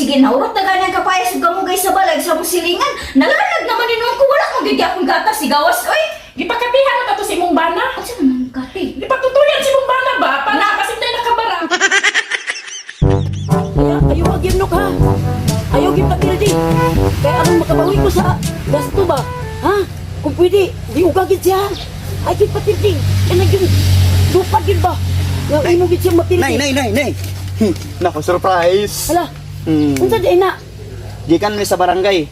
Sige, naurot na gani ang kapayas ug kamugay sa balag sa mong silingan. Nalalag naman ni ko wala mong gid akong gatas sigawas oy. Gipakatihan na to sa imong bana. Unsa man ang kati? Gipatutuyan si imong bana ba para kasimday nakabara. Kaya ayaw ka gimnok ha. Ayaw gim patildi. Kaya aron makabawi ko sa gasto ba? Ha? Kung pwede, di uga gid siya. Ay gid patildi. Kana gyud lupad gid ba? Nga imo gid siya matildi. Nay, nay, nay, nay. Nako, surprise. Hala. Unsa di na? Gikan mi sa barangay.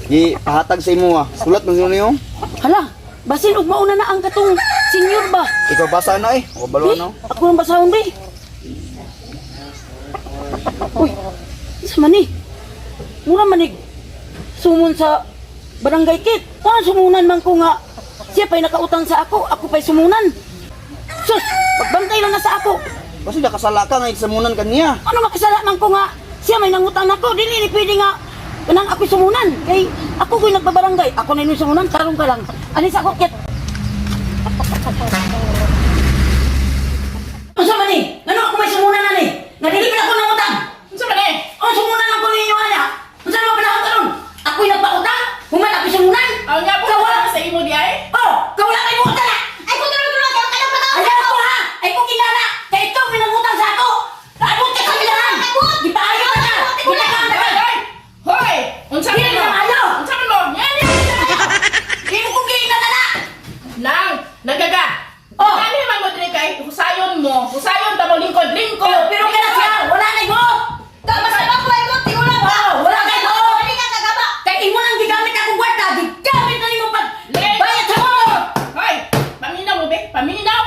Gi pahatag sa imo ah. Sulat mo niyo. Hala. Basin og mauna na ang katong senior ba? Ikaw basa na eh. O balo Eh, no. ako nang basahon ba? Uy, isa man eh. Mura manig. Sumon sa barangay kit. Paano sumunan man ko nga? Siya pa'y nakautang sa ako, ako pa'y sumunan. Sus, pagbantay lang na sa ako. Kasi nakasala ka nga samunan kaniya. Ano makasala man ko nga? Siya may nangutang nako, dili ni pwede nga kanang ako'y sumunan. Kay ako ko'y nagbabarangay, ako na yung sumunan, tarong ka lang. Alis ako, kit. Unsa man eh? Ngano ako may sumunan na ni? Nga dili man ako nangutang. Unsa man eh? Oh, sumunan lang ko ninyo ana. Unsa man panahon karon? Ako'y nagpautang, human ako'y sumunan. Ang nga po Kawa. sa imo di ay. Oh, kawala kay mo utang na. Ay kung tulo-tulo kayo kayo pa Ayaw ko ha! Ay kung kinala! Kay ikaw may nangutang sa ako! Naabot ka sa bilangan! Gipaayo ka na! Gipaayo ka na! Hoy! Hoy! Unsa Dili man mo? na maayo! Unsa man mo? Yan yan. Di mo kong giingnan na na! Nang, nagaga. Oh. Nani man mo diri kay husayon mo. Husayon ta mo lingkod, lingkod. Pero, pero ka na siya! Wala na mo! Basta ba ko ay tiulang ka. Oh, wala kay mo! Dili ka kagaba. Kay imo nang gigamit akong kwarta! Gigamit na nimo pag Lay! bayad sa mo! Hoy, paminaw mo be, paminaw.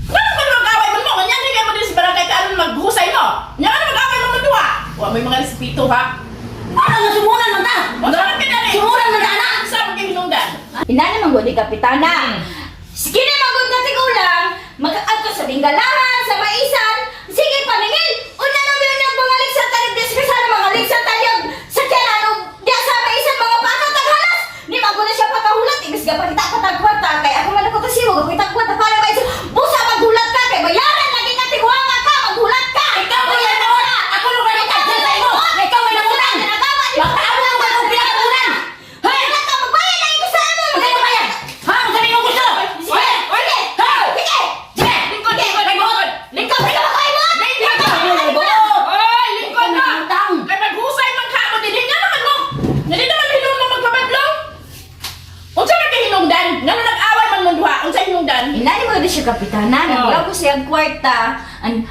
Ngano ka mag-away man mo? Kanya ni mo diri sa barangay karon maghusay mo. Nya ka mag-away mo man duha. Wa may mga respeto ha. Ano nga sumunan man ta? Unsa man ka dali? Sumunan man ta na! Unsa man kay hinungdan? Inana man gud ni kapitana. Sige na magud nga tigulang, magkaadto sa Binggalahan, sa Maisan, sige paningil. Una na biyon ng mga ligsa tayo di sa sana mga ligsa tayo sa tiyanan og diya sa Maisan mga pakatag halas. Ni magud na siya pakahulat imbes ga pangita ko tag kwarta kay ako man ako to siwo ko kitag kwarta para ba busa maghulat ka kay bayaran lagi ka tiguanga ka maghulat ka. Ikaw may nangutang! Ako nung nangutang sa imo! Ikaw may nangutang! Magtaawag ka kung pinakamunan! Hoy, ka magbayad lagi ko sa amo. Magkano bayad? Ha? Unsa nimo gusto? Sige! Sige! Ha? Sige! Sige! Lingkod, lingkod, lingkod. Lingkod. Ikaw ba kayo mo? Lingkod. Ay, Hoy, lingkod na. Nangutang. Kay maghusay man ka mo dinhi nga naman mo. Dili naman hinung mo magpabadlong. Unsa man kay hinungdan? Ngano nag-away man mo duha? Unsa hinungdan? Inani mo yun siya kapitana, nagulaw ko siya ang kwarta.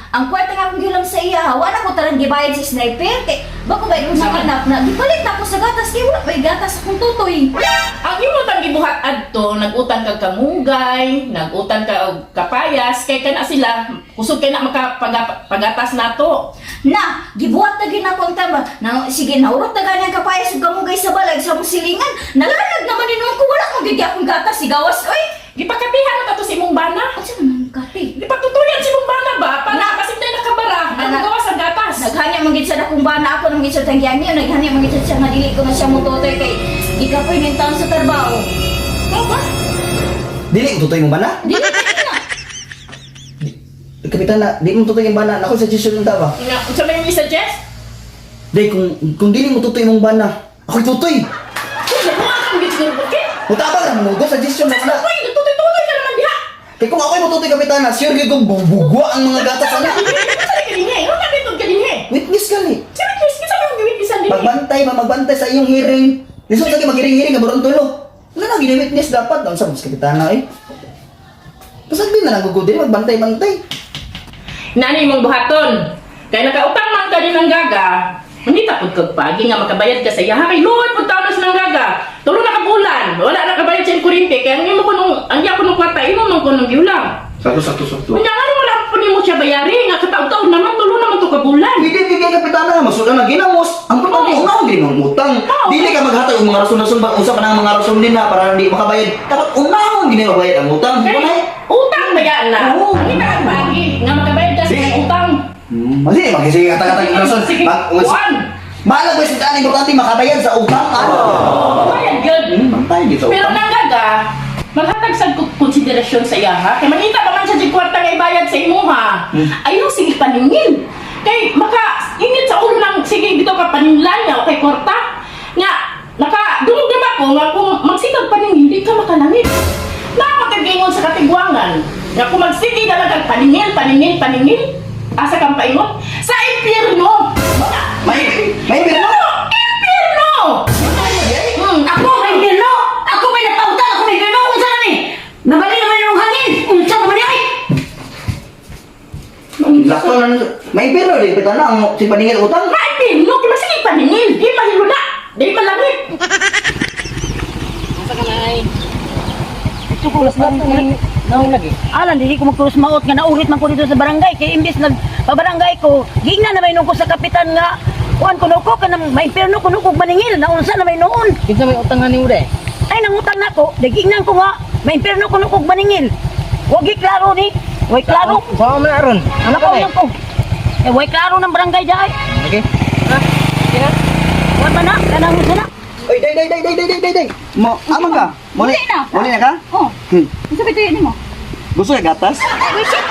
Ang kwarta nga akong gihulam sa iya, wala ko tarang gibayad si sniper. Kay, bako ba yung mga anak na, gipalit na ako sa gatas, kay wala pa'y gatas akong tutoy. Ang imo tang gibuhat adto, nag-utang kag kamugay, nag-utang ka og kapayas, kay kana sila kusog kay na makapagatas nato. Na, gibuhat na gid nako ang tama. Na, sige, naurot na gani ang kapayas ug kamugay sa balag sa mong silingan. Nalalag naman din ko, wala kong gid akong gatas, sigawas, oy. Gipakatihan na to sa imong bana. Unsa man ang kati? Gipatutuyan si imong bana ba para kasimday nakabara. Ang Na- gawas ang gatas. Naghanya man gid sa dakong bana ako nang gid sa tanggihan niya, naghanya man gid siya nga dili ko na siya mototoy kay gikapoy ning taon sa trabaho. Mao ba? Dili mo tutoy mo bana? Dili na na. Kapitana, di mo tutoy yung bana. Nako suggestion lang ta ba? Nga, unsa may imong i-suggest? Di kung dili mo tutoy mong bana, ako'y tutoy. Kung nabuha ka mo gid siguro bakit? Mutabang ra mo go suggestion na kana. Uy, nagtutoy-tutoy ka naman diha. Kay kung ako'y mututoy kapitana, sure gyud kong bubugwa ang mga gatas ana. Unsa ka dinhi? Unsa ka ka dinhi? Witness kani. Sa witness kinsa man ang witnessan dinhi? Magbantay ba magbantay sa iyong hearing. Lisod lagi maghiring-hiring ka barong tulo. Wala na gini-witness dapat doon sa mas kapitana eh. Basta di na lang gugudin magbantay-bantay. Nani imong buhaton. Kay nakautang man ka din ng gaga, hindi tapod kag pagi nga makabayad ka sa iya. Kay luwad pud taon ng gaga. Tulo na ka bulan, wala na kabayad sa kuryente kay ang imo kunong ang iya kunong kwarta imo man kunong giulang. Sakto, sakto, sakto. Unya nga wala po nimo siya bayari nga kataon-taon naman tulo naman to ka bulan. Hindi bigay kapitana, masudan na ginamos. Ang importante unahon gid mong utang. Oo. Dili ka maghatag og mga rason-rason ba usa pa nang mga rason din na para hindi makabayad. Dapat unahon gid mabayad ang utang. Kay Wala. utang ba yan na? Oo. Hindi ka ang pagi nga makabayad ka sa Sige. utang. Sige, magsige katag-katag ng rason. Sige, Mag kuan. Maalag ba sa importante makabayad sa utang? Ano? Bayad gyud. Bayad gid sa Pero utang. nang gaga, maghatag sad ko konsiderasyon sa iya ha. Kay mangita pa man siya di kwarta nga ibayad sa imuha. Ayaw sige paningil. Kay maka init sa ulo ng magsige dito ka paninglan nga okay kwarta. Nga naka dungog na ba ko nga kung magsigag paningil di ka makalangit. Napakagingon sa katigwangan. Nga kung magsige na lang kag paningil, paningil, paningil, asa kang paingon? Sa impyerno! May impyerno? Impyerno! Ako may impyerno! Ako may nagpautang! Ako may impyerno! Unsa na ni? Nabali naman yung hangin! Unsa naman ni ay? Lakto na may impyerno di kapitana ang si paningil utang. May impyerno! Kung magsige paningil, di mahiluna! Di malangit! Alan, dili ko magtulos maot nga naulit man ko dito sa barangay kay imbes nag pabarangay ko, giingnan na may ko sa kapitan nga kuan kuno ko kanang maimpierno kuno kog maningil naunsa na may noon. Kinsa may utang nga nimo de? Ay nangutang nako, giingnan ko nga maimpierno kuno kog maningil. Wa gi klaro ni, way klaro. Sa man aron? Ano ko lang ko. Eh way klaro ng barangay diay. Okay. Ha? Okay na. Wa man na kanang unsa na. Oy, day day day day day day day day. Mo amang ka? Muli Muli na. Muli na ka? Oh, Hmm. unsa ba tuyo nimo? Gusto ka gatas? Ay, shit!